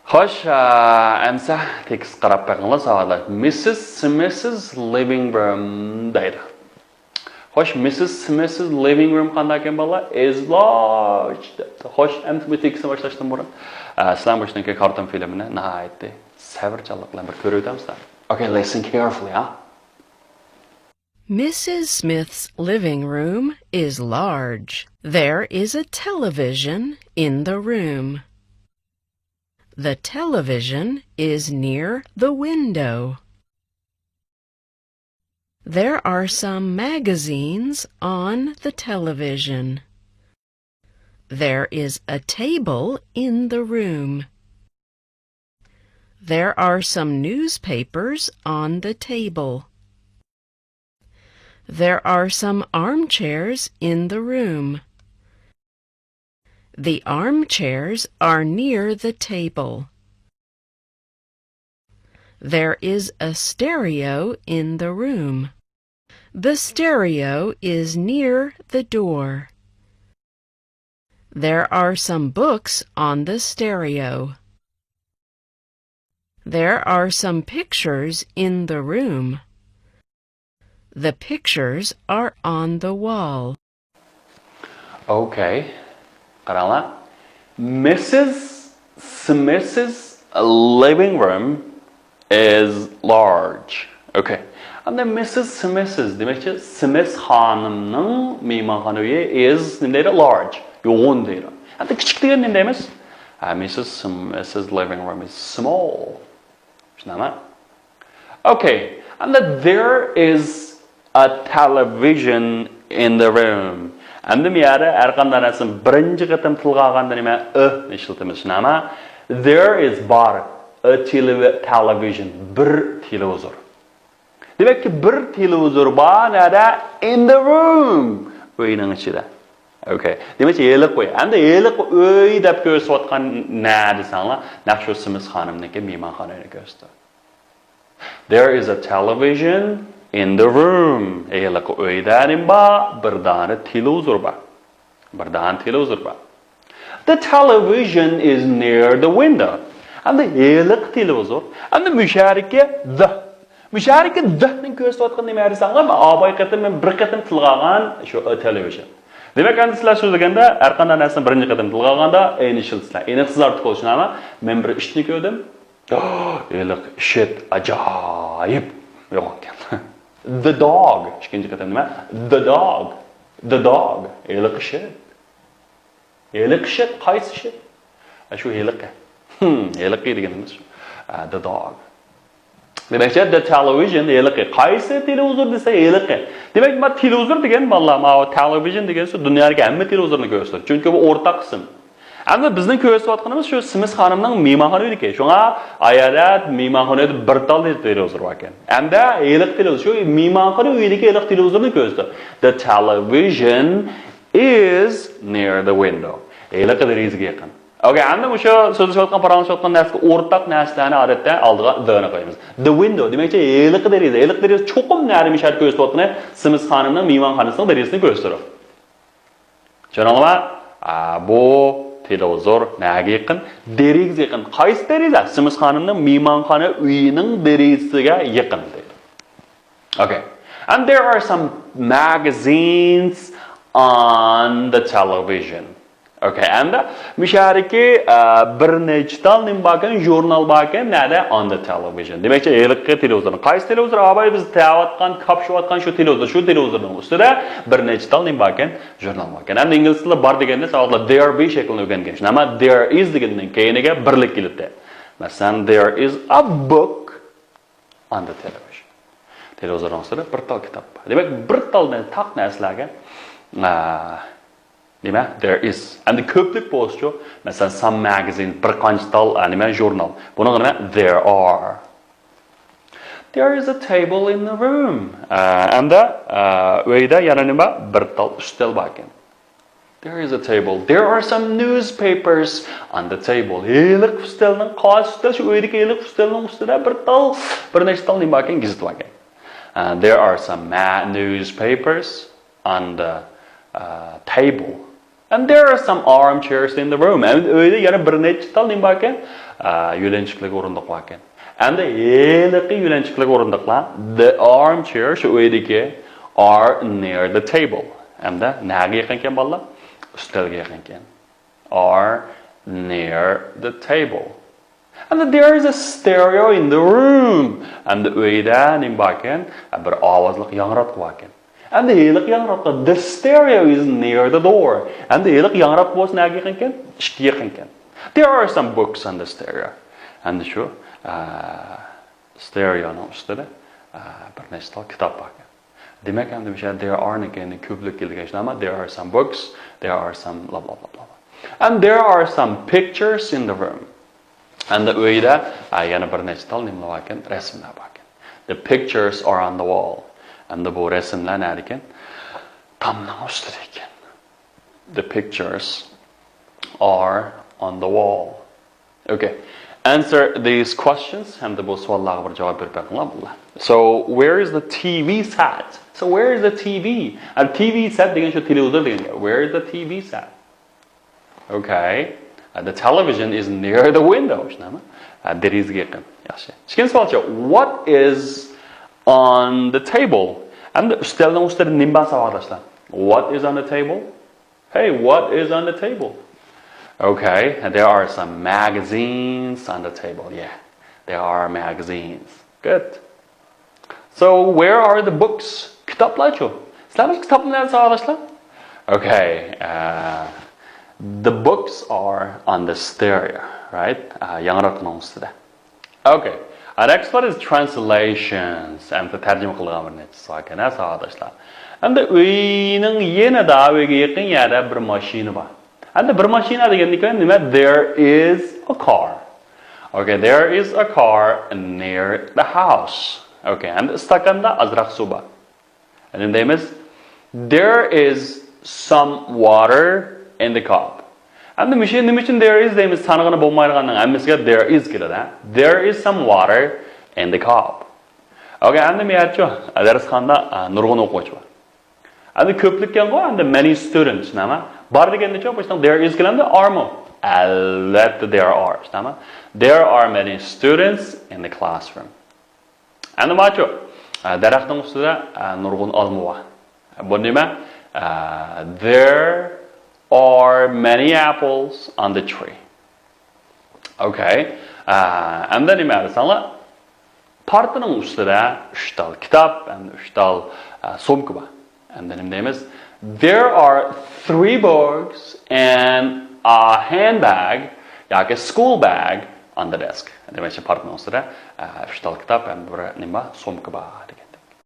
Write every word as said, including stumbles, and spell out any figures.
خوش، ئە، ئەمسە تېكىست قاراپ بېقىڭلار، ساۋاقداش. مىسسىس سمىسز لىۋىڭ روم دەيدۇ. خوش، مىسسىس سمىسز لىۋىڭ روم قانداق ئىكەن، بالىلار؟ Is large دەپتۇ. خوش، ئەمدى بۇ تېكىستنى باشلاشتىن بۇرۇن، ئە، سىلەر مۇشۇنىڭكى كارتون فىلىمىنى ناھايىتى سەۋرچانلىق بىلەن بىر كۆرۈۋېتەمسىلەر. Okay, listen carefully, huh? Missus Smith's living room is large. There is a television in the room. The television is near the window. There are some magazines on the television. There is a table in the room. There are some newspapers on the table. There are some armchairs in the room. The armchairs are near the table. There is a stereo in the room. The stereo is near the door. There are some books on the stereo. There are some pictures in the room. The pictures are on the wall. Okay. قاراڭلار. Missus Smith's living room is large. Okay. ئەمدى مىسسىس سمىسز، دېمەكچى، سمىس خانىمنىڭ مېھمانخانا ئۆيى is نېمە دەيدۇ؟ Large. يوغان دەيدۇ. ئەمدى كىچىك دېگەن نېمە دەيمىز؟ ھە، مىسسىس سمىسز living room is small. چۈشىنەمەن. Okay. And there is a television in the room. ئەمدى بۇ يەردە ھەر قانداق نەرسىنى بىرىنچى قېتىم تىلغا ئالغاندا نېمە؟ ئە نى ئىشلىتىمىز، چۈشىنەمەن. There is بار. A televi-، television. بىر تېلېۋىزور. دېمەككى، بىر تېلېۋىزور بار. نەدە؟ In the room. ئۆينىڭ ئىچىدە. Okay. دېمەكچى، ھېلىقى ئۆي. ئەمدى ھېلىقى ئۆي دەپ كۆرسىتىۋاتقان نە دېسەڭلار، نەق شۇ سمىس خانىمنىڭكى مېھمانخانا ئۆيىنى كۆرسىتىدۇ. There is a television in the room. ھېلىقى ئۆيدە نېمە بار؟ بىر دانە تېلېۋىزور بار. بىر دانە تېلېۋىزور بار. The television is near the window. ئەمدى ھېلىقى تېلېۋىزور. ئەمدى مۇشەرىكى the. مۇشەرىكى the نى كۆرسىتىۋاتقان نېمە دېسەڭلار، مەن ئاۋاي قېتىم، مەن بىر قېتىم تىلغا ئالغان شۇ، ئە، تېلېۋىژن. دېمەك، ئەمدى سىلەر سۆزلىگەندە، ھەر قانداق نەرسىنى بىرىنچى قېتىم تىلغا ئالغاندا، ئە نى ئىشلىتىسىلەر. ئېنىقسىز ئارتۇق بولۇشىنى ئەمەس، مەن بىر ئىتنى كۆردۈم. ھېلىقى ئىت ئاجايىپ يوغان ئىكەن. The dog. ئىككىنچى قېتىم نېمە؟ The dog. The dog. ھېلىقى ئىت. ھېلىقى ئىت. قايسى ئىت؟ ئە، شۇ ھېلىقى. Hmm، ھېلىقى دېگىنىمىز شۇ. ئە، the dog. دېمەكچى، the television ھېلىقى. قايسى تېلېۋىزور دېسە، ھېلىقى. دېمەك، ما تېلېۋىزور دېگەن، بالىلار، ما تېلېۋىژن دېگەن شۇ دۇنيادىكى ھەممە تېلېۋىزورنى كۆرسىتىدۇ. چۈنكى بۇ ئورتاق ئىسىم. ئەمدى بىزنىڭ كۆرسىتىۋاتقىنىمىز شۇ سمىس خانىمنىڭ مېھمانخانا ئۆيىدىكى. شۇڭا ئايالەت مېھمانخانا ئۆيىدە بىر تال تېلېۋىزور باركەن. ئەمدى ھېلىقى تېلېۋىزور، شۇ مېھمانخانا ئۆيىدىكى ھېلىقى تېلېۋىزورنى كۆرسىتىدۇ. The television is near the window. ھېلىقى دېرىزىگە يېقىن. Okay، ئەمدى مۇشۇ سۆزلىشىۋاتقان، پاراڭلىشىۋاتقان نەرسىگە ئورتاق نەرسىلەرنى ئادەتتە ئالدىغا the نى قويىمىز. The window، دېمەكچى، ھېلىقى دېرىزە. ھېلىقى دېرىزە چوقۇم نەدە مىشەر كۆرسىتىۋاتقىنى سمىس خانىمنىڭ مېھمانخانىسىنىڭ دېرىزىسىنى كۆرسىتىدۇ. چۈشەندىڭلارمۇ؟ ئا، بۇ تېلېۋىزور نەگە يېقىن؟ دېرىزىگە يېقىن. قايسى دېرىزە؟ سمىس خانىمنىڭ مېھمانخانا ئۆيىنىڭ دېرىزىسىگە يېقىن دەيدۇ. Okay. And there are some magazines on the television. Okay. ئەمدى مۇشەرىكى، ئا، بىر نەچچە تال نېمە باركەن؟ ژۇرنال باركەن. نەدە؟ On the television. دېمەكچى، ھېلىقى تېلېۋىزورنىڭ. قايسى تېلېۋىزور؟ ئاۋاي بىز تەۋاتقان، كاپشىۋاتقان شۇ تېلېۋىزور. شۇ تېلېۋىزورنىڭ ئۈستىدە بىر نەچچە تال نېمە باركەن؟ ژۇرنال باركەن. ئەمدى ئىنگلىز تىلى بار دېگەندە ساۋاقلار there be شەكلىنى ئۆگەنگەن. ئەمما there is دېگەندىن كېيىنىگە بىرلىك كېلىدۇ. مەسىلەن، there is a book on the television. تېلېۋىزورنىڭ ئۈستىدە بىر تال كىتاب بار. دېمەك، بىر تال نە-، تاق نەرسىلەرگە، ئا، نېمە؟ There is. ئەمدى كۆپلۈك بولسىچۇ؟ مەسىلەن، some magazine، بىر قانچە تال، ئا، نېمە، ژۇرنال. بۇنىڭغا نېمە؟ There are. There is a table in the room. ئا، ئەمدى، ئا، ئۆيدە يەنە نېمە؟ بىر تال ئۈستەل باركەن. There is a table. There are some newspapers on the table. ھېلىقى ئۈستەلنىڭ، قايسى ئۈستەل؟ شۇ ئۆيدىكى ھېلىقى ئۈستەلنىڭ ئۈستىدە بىر تال، بىر نەچچە تال نېمە باركەن؟ گېزىت باركەن. And there are some ma-، newspapers on the, uh, table. And there are some armchairs in the room. ئەمدى ئۆيدە يەنە بىر نەچچە تال نېمە باركەن؟ ئا، يۆلەنچۈكلۈك ئورۇندۇق باركەن. ئەمدى ھېلىقى يۆلەنچۈكلۈك ئورۇندۇقلار، the armchair، شۇ ئۆيدىكى، are near the table. ئەمدى نەگە يېقىنكەن بالىلار؟ ئۈستەلگە يېقىنكەن. Are near the table. And there is a stereo in the room. ئەمدى ئۆيدە نېمە باركەن؟ بىر ئاۋازلىق ياڭراتقۇ باركەن. ئەمدى ھېلىقى ياڭراتقۇ، the stereo is near the door. ئەمدى ھېلىقى ياڭراتقۇ بولسا نەگە يېقىنكەن؟ ئىشىككە يېقىنكەن. There are some books on the stereo. ئەمدى شۇ، ئە، ستېرېئونىڭ ئۈستىدە، ئە، بىر نەچچە تال كىتاب باركەن. دېمەك، ئەمدى مۇشۇ there are نىڭ كەينىدىن كۆپلۈك كېلىدىكەن، شۇنداقمۇ؟ There are some books, there are some بلا، بلا، بلا، بلا. And there are some pictures in the room. ئەمدى ئۆيدە، ئە، يەنە بىر نەچچە تال نېمىلەر باركەن؟ رەسىملەر باركەن. The pictures are on the wall. ئەمدى بۇ رەسىملەر نەدىكەن؟ تامنىڭ ئۈستىدىكەن. The pictures are on the wall. Okay. Answer these questions. ئەمدى بۇ سوئاللارغا بىر جاۋاب بېرىپ بېقىڭلار، بالىلار. So, where is the T V set? So, where is the T V? And T V set دېگەن شۇ تېلېۋىزور دېگەن گەپ. Where is the T V set? Okay. Uh, the television is near the window. شۇنداقمۇ؟ ئە، دېرىزىگە يېقىن. ياخشى. ئىككىنچى سوئالچۇ. What is on the table? ئەمدى ئۈستەلنىڭ ئۈستىدە نېمە بار، ساۋاقداشلار؟ What is on the table? Hey, what is on the table? Okay, there are some magazines on the table. Yeah, there are magazines. Good. So, where are the books? كىتابلارچۇ؟ سىلەرنىڭ كىتابلىرى نەدە، ساۋاقداشلار؟ Okay, uh, the books are on the stereo, right? Uh, ياڭراتقۇنىڭ ئۈستىدە. Okay. Our next one is translations. ئەمدى تەرجىمە قىلىدىغان بىر نەچچە سوئال ئىكەن، ھە، ساۋاقداشلار. ئەمدى ئۆينىڭ يېنىدا، ئۆيگە يېقىن يەردە بىر ماشىنا بار. ئەمدى بىر ماشىنا دېگەندىن كېيىن نېمە؟ There is a car. Okay, there is a car near the house. Okay, ئەمدى ئىستاكاندا ئازراق سۇ بار. نېمە دەيمىز؟ There is some water in the cup. ئەمدى مۇشۇ نېمە ئۈچۈن there is دەيمىز؟ تانىغىلى بولمايدىغاننىڭ ھەممىسىگە there is كېلىدۇ، ھە؟ There is some water in the cup. Okay, ئەمدى مەيەرچۇ، دەرسخانىدا، ئە، نۇرغۇن ئوقۇغۇچى بار. ئەمدى كۆپلۈككەنغۇ، ئەمدى many students، نېمە؟ بار دېگەندىچۇ، بۇ ئىشنىڭ there is كېلەمدۇ، are مۇ؟ ئەلۋەتتە there are، نېمە؟ There are many students in the classroom. ئەمدى ماچۇ، ئە، دەرەخنىڭ ئۈستىدە، ئە، نۇرغۇن ئالما بار. بۇ نېمە؟ ئە، there are many apples on the tree. Okay. ئە، ئەمدى نېمە دېسەڭلار؟ پارتىنىڭ ئۈستىدە ئۈچ تال كىتاب، ئەمدى ئۈچ تال، ئە، سومكا بار. ئەمدى نېمە دەيمىز؟ There are three books and a handbag ياكى school bag on the desk. دېمەكچى، پارتىنىڭ ئۈستىدە، ئە، ئۈچ تال كىتاب ھەم بىر نېمە بار؟ سومكا بار دېگەن.